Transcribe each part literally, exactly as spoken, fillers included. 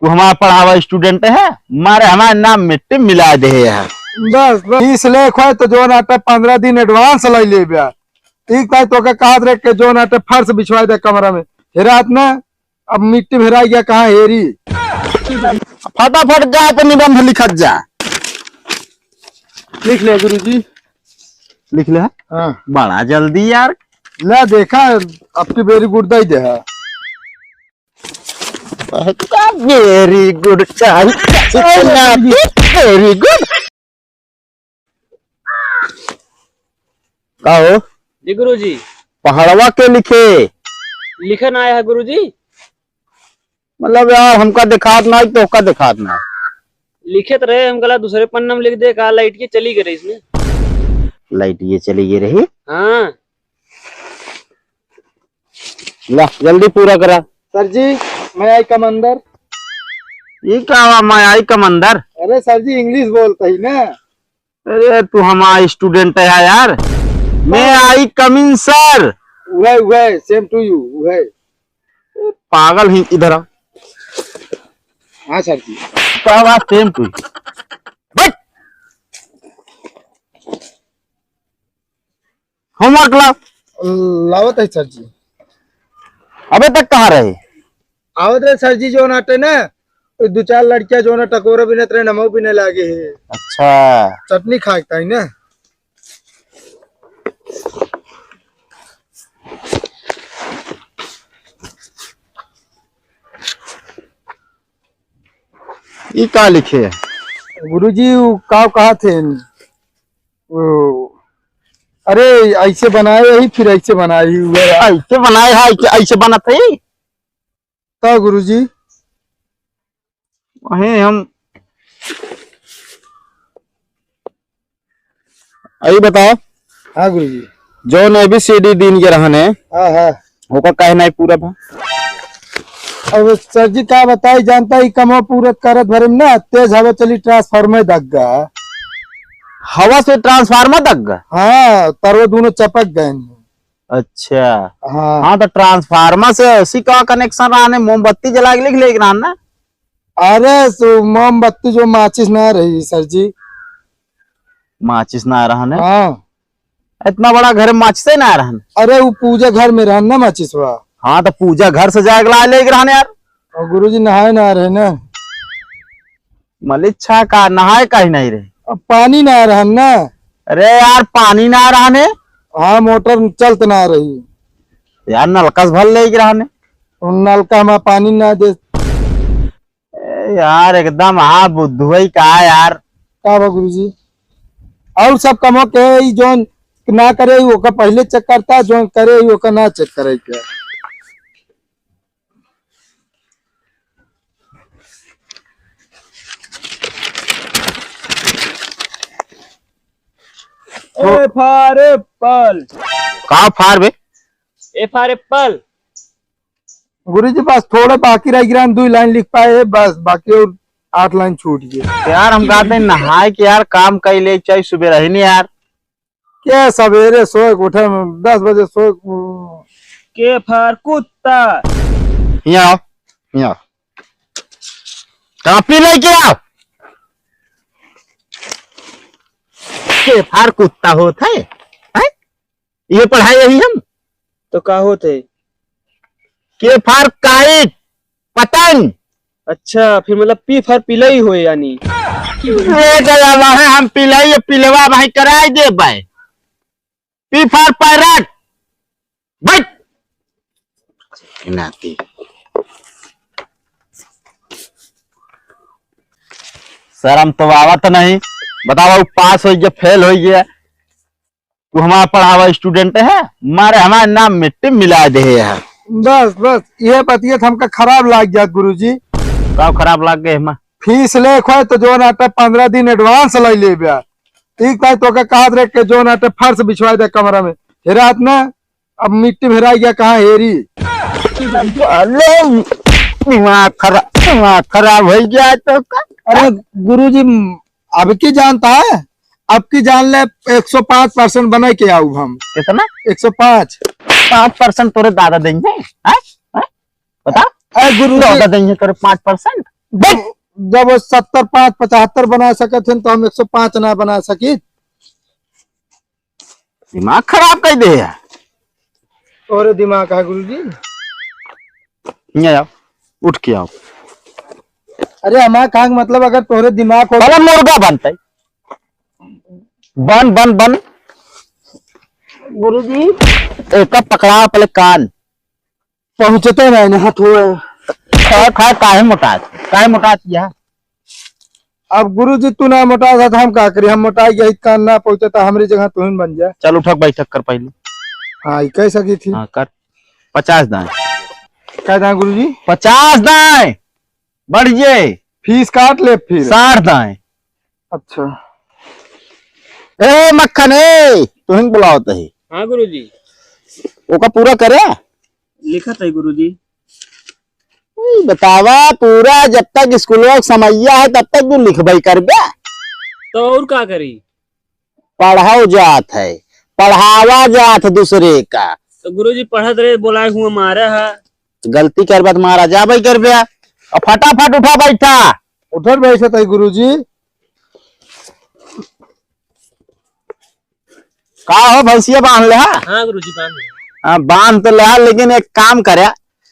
तू हमार पढ़ावा student है, मारे हमार नाम मिट्टी मिला दे है। बस, बस। फीस लेख है तो जौन आटे पन्द्रह दिन advance लाई लेबे। ठीक था, तोके कहत रहे कि जौन आटे फर्श बिछवाई दे कमरा में। हेरात ना, अब मिट्टी भेराई गया, कहाँ हेरी? फटाफट जा, अपन निबंध लिखत जा। लिख ले गुरुजी। लिख ले? हाँ। बड़ा जल्दी यार। ले देखा, अब की very good दे दे है। का very good चाही? Very good। का हो? जी गुरुजी। पहाड़वा के लिखे? लिखे ना आया है गुरुजी। मतलब यार, हमका दिखात ना, तोहका दिखात ना। लिखे तो रहे, हम गला दूसरे पन्ना में लिख दे, का लाइट के चली गई रही इसमें। लाइट ये चली गई रही? हाँ। ला, जल्दी पूरा करा। सर जी, may I come अंदर? ये का हुआ, may I come अंदर? अरे सर जी, English बोलता ही ना। अरे, तू हमारा student है यार। May I come in, sir? उहे, उहे, same to you, उहे। पागल ही, इधर आ। हाँ सर जी। का हुआ, same to you? बैठ। Homework ला। लावत है सर जी। अबे तक कहाँ रहे? आवत रहे सर जी, जौन आटे ना, दो चार लड़कियां जौन टकोरा बिनत रहे, नमो बिने लागे है। अच्छा। चटनी खाए के ताई ना। ई का लिखे? गुरुजी, उ का कहा थे? ओ, अरे, ऐसे बनाए ही, फिर ऐसे बनाए ही हुए। ऐसे बनाए है, ऐसे, ऐसे बनत है? का गुरुजी? वहीं हम, यही बताओ। हाँ गुरुजी। जौन A B C D दीन के रहने, हाँ, हाँ। ओका काहे नाई पूरा भा? अब सर जी का बताई, जानता ही कमो पूरत करत भरे में ना, तेज हवा चली, transformer दग गा। हवा से transformer दग गा? हाँ, तरवा दोनों चपक गए। अच्छा। हाँ। हाँ, तो transformer से ऐसी का connection रहने, मोमबत्ती जला के लिख ले रहन ना? अरे, सो मोमबत्ती जो माचिस ना रही सर जी। माचिस ना रहने? हाँ। इतना बड़ा घर में माचिस ही ना रहन? अरे, वो पूजा घर में रहन ना माचिस हुआ। हाँ, तो पूजा घर से जाए ला ले रहन यार। और गुरुजी नहाए ना रहे ना। मलिच्छा का नहाए का ही नहीं रहे। अब पानी ना रहन ना। अरे यार, पानी ना रहने। हाँ, मोटर चलत ना रही। यार, नलका से भर ले रहने। उन नलका में पानी ना दे। ए यार, एकदम हाँ बुद्धू है का यार। का बा गुरुजी? और सब कमो के ई जौन ना करे, ओका पहले check करता, जौन करे, ओका ना check करे के। A for apple। का for बे? A for apple। गुरुजी, बस थोड़ा बाकी रह गिरा, दुई line लिख पाए बस, बाकी और आठ line छूट गए। यार, हम कहते हैं नहाए के यार काम कई ले, चाहे सुबह रही नहीं यार। क्या सवेरे सोए के उठे में, दस बजे सोए के। A for कुत्ता। यहाँ आओ, यहाँ आओ। Copy लेके आओ। A for कुत्ता होत है, हैं? ये पढ़ाए यही हम। तो का होत है? A for kite, पतंग। अच्छा, फिर मतलब P for पिलई होए यानी। ले गया वहाँ हम पिलई, ये पिलवा भाई कराए दे भाई। P for parrot। बैठ। नाती। शर्म तो आवत नहीं। बतावा, उ pass हो गया, fail हो गया। तू हमारा पढ़ावा student है, मारे हमारे नाम मिट्टी मिला दे है। बस, बस, ये बतिया तो हमका खराब लाग जात गुरुजी। का खराब लाग गए हमार? फीस लेख है तो जौन आटे पन्द्रह दिन advance लाई लेबे। ठीक था, तोके कहत रहे कि जौन आटे फर्श बिछवाई दे कमरा में। हेरात ना, अब मिट्टी भेराई गया, कहाँ हेरी? अरे, दिमाग खराब, दिमाग खराब हो गया तो का? अरे गुरुजी, अब की जानता है, अब की जान ले, एक सौ पाँच percent बना के आऊ हम। कितना? एक सौ पाँच। पाँच percent तोरे दादा देंगे, हैं? हैं? बता। अरे गुरुजी। दादा देंगे तोरे पाँच percent। जब, जब वो सत्तर पाँच पचहत्तर बना सकत हैं, तो हम एक सौ पाँच ना बना सकी? दिमाग खराब कर दे यार। तोहरे दिमाग है गुरुजी? नहीं आओ, उठ के आओ। अरे हमार कहा के मतलब, अगर तोहरे दिमाग हो, पहले मुर्गा बनते। बन, बन, बन। गुरुजी। एक पकड़ा पहले कान। पहुँचते नहीं ना, हाथ हुआ। खा, खा, काहे मोटा, काहे मोटा दिया? अब गुरुजी तू ना मोटा था, तो हम का करी? हम मोटा गया, कान ना पहुँचे, तो हमरी जगह तू ही बन जा। चल उठक बैठक कर पहले। हाँ, ये कैसा की थी? हाँ, कर। पचास दाएं। क्या दाएं गुरुजी? पचास दाएं। बढ़िए। फीस काट ले फिर। साठ दाएं। अच्छा। ए मक्खन, ए, तुहिन बुलावत है। हाँ गुरुजी। ओका पूरा करे? लिखत है गुरुजी। ई बतावा, पूरा जब तक स्कूलवा के समैया है, तब तक तू लिखबई करबे। तो और का करी? पढ़ाओ जात है, पढ़ावा जात दूसरे का। तो गुरुजी पढ़त रहे, बोलाए हुआ मारा है। गलती करबा त मारा जाबे करबे। अब फटाफट उठा बैठा। उठल बैठत है गुरुजी। का हो भैंसिया बांध ले हा? हाँ गुरुजी बांध ले। हाँ, बांध तो ले हा, लेकिन एक काम करे,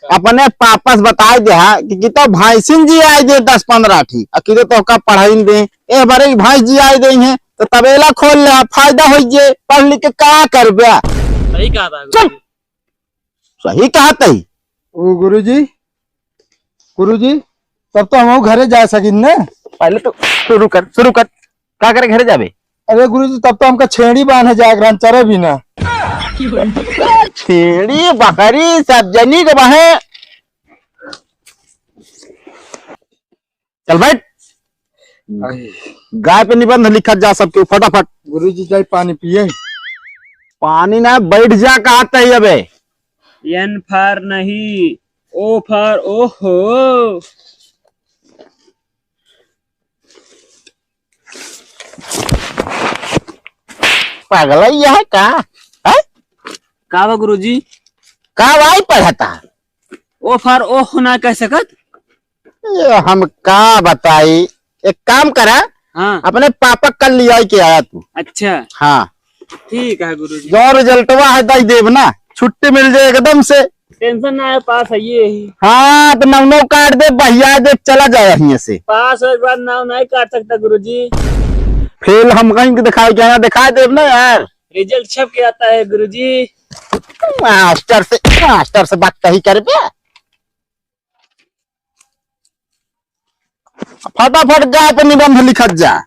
अपने पापा से बताई दे हा कि, कि तो भैंसिन जी आई दे दस पन्द्रह ठी, आ कि तो तोहका पढ़ाइन दे। ए बारे भैंस जी आई दे हैं, तो तबेला खोल ले हा, फायदा हो जे, पढ़ लिख के का करबे? सही कहा था चल। गुरुजी। सही कहा तई। ओ गुरुजी, गुरुजी, तब तो हम घरे जा सकिन ना। पहले तो शुरू कर, शुरू कर। का करे घरे जाबे? अरे गुरुजी, तब तो हमका छेड़ी बांधे जाए के रहन, चरे भी ना। छेड़ी बकरी सब जनी के बहे। चल बैठ। अरे। गाय पे निबंध लिखत जा सबके फटाफट। गुरुजी जाई पानी पिए। पानी ना, बैठ जा, कहत है अबे। N for नहीं, O for ओहो। पागल है यह का? है? का बा गुरुजी? का भाई पढ़ता? O for ओह ना कह सकत? ये हम का बताई, एक काम करा, हाँ। अपने पापा कल लियाई के आया तू। अच्छा। हाँ। ठीक है गुरुजी। जो रिजल्टवा है दई देब ना, छुट्टी मिल जाए एकदम से। Tension ना है, पास है ये ही। हाँ, तो नौ नौ काट दे, बहिया दे, चला जाए यहीं से। पास हो एक बार नाम नहीं काट सकता गुरुजी। फेल हम कहीं के दिखाई के आया, दिखा देब ना यार। Result छप के आता है गुरुजी। मास्टर से, मास्टर से बात कही करबे। फटाफट गाय पे निबंध लिखत जा।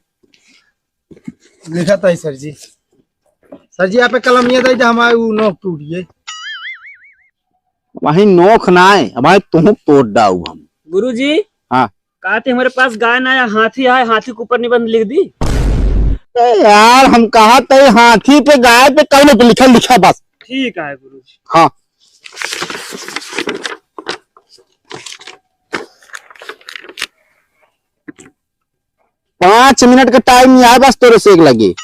लिखत है सर जी। सर जी, आप कलम ये दे दे, हमारे ऊ नोक टूट गए। वही नोख ना है, हमारे तुहूँ तोड़ डाऊ हम। गुरुजी। हाँ। कहते हमारे पास गाय ना है, हाथी है, हाथी के ऊपर निबंध लिख दी। ए यार, हम कहा तो हाथी पे, गाय पे, कौन पे लिखल लिखा बस। ठीक है गुरुजी। हाँ। पाँच मिनट का टाइम ही है बस तोरे से एक लगी।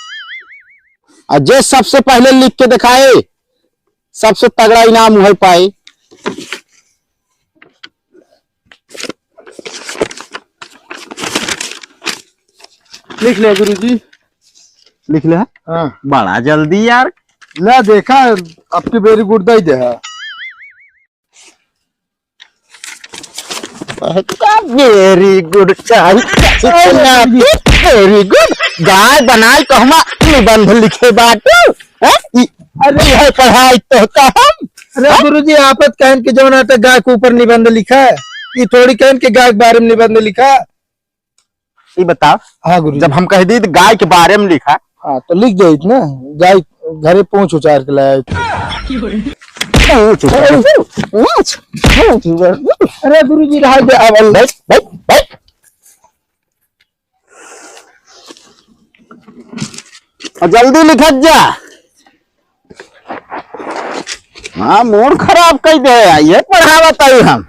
और जे सबसे पहले लिख के दिखाए, सबसे तगड़ा इनाम वही पाए। लिख ले गुरुजी। लिख ले? हाँ। बड़ा जल्दी यार। ले देखा, अब की very good दे दे है। Very good, very good। गाय बनाई कहमा निबंध लिखे बाटू? हैं? ई, अरे, ई है पढ़ाई तो का हम? अरे हैं? गुरुजी, आपत कहन के जौन आटे गाय के ऊपर निबंध लिखा है, ई थोड़ी कहन के गाय के बारे में निबंध लिखा। ई बताओ, हाँ गुरुजी। जब हम कह दी तो गाय के बारे में लिखा। हाँ, तो लिख जाइत ना, जाई घरे पूँछ उचार के लाए। पूँछ उचार। पूँछ, पूँछ उचार। अरे गुरुजी, रहा दे, अब बैठ, बैठ, बैठ। और जल्दी लिखत जा। हाँ, मूड खराब कर दे, ये पढ़ावत आई हम।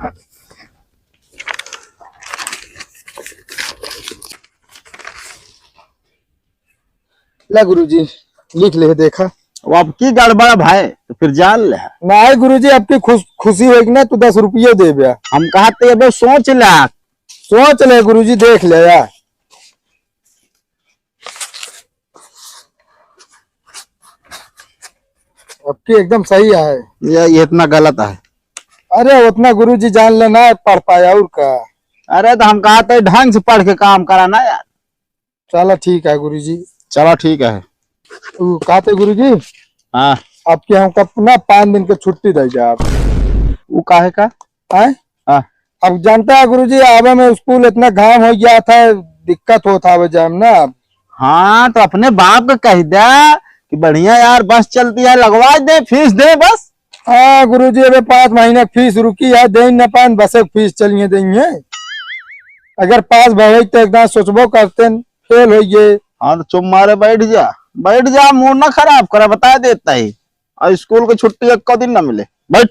ला गुरुजी, लिख ले, देखा। अब अब की गड़बड़ा भाई, तो फिर जान ले। नहीं गुरुजी, आपकी खुश, खुशी होगी ना, तो दस रुपये दे बे। हम कहा तो ये सोच ला, सोच ले गुरुजी, देख ले यार। अब की एकदम सही है। ये, ये इतना गलत है। अरे उतना गुरुजी जान लेना है, पढ़ पाए और का। अरे तो हम कहा तो ढंग से पढ़ के काम करा ना यार। चला ठीक है गुरुजी। चला ठीक है। उ कहा थे गुरुजी, हाँ। अब की हमका ना पाँच दिन के छुट्टी दे दे आप। उ काहे का? हैं? हाँ। अब जानता है गुरुजी, आवे में स्कूल इतना घाम हो गया था, दिक्कत होता आवे जाए में ना। हाँ, तो अपने बाप का कह दे कि बढ़िया यार बस चलती है, लगवा दे, फीस दे बस। हाँ गुरुजी, अबे पाँच महीना फीस रुकी है, दे न पान, बस एक फीस चलिए देंगे। अगर पास भवे तो एकदम सोचबो करते, फेल हो गए। हाँ, तो चुप मारे बैठ जा, बैठ जा, मूड ना खराब करा, बता देता ही। और स्कूल की छुट्टी एक दिन ना मिले, बैठ।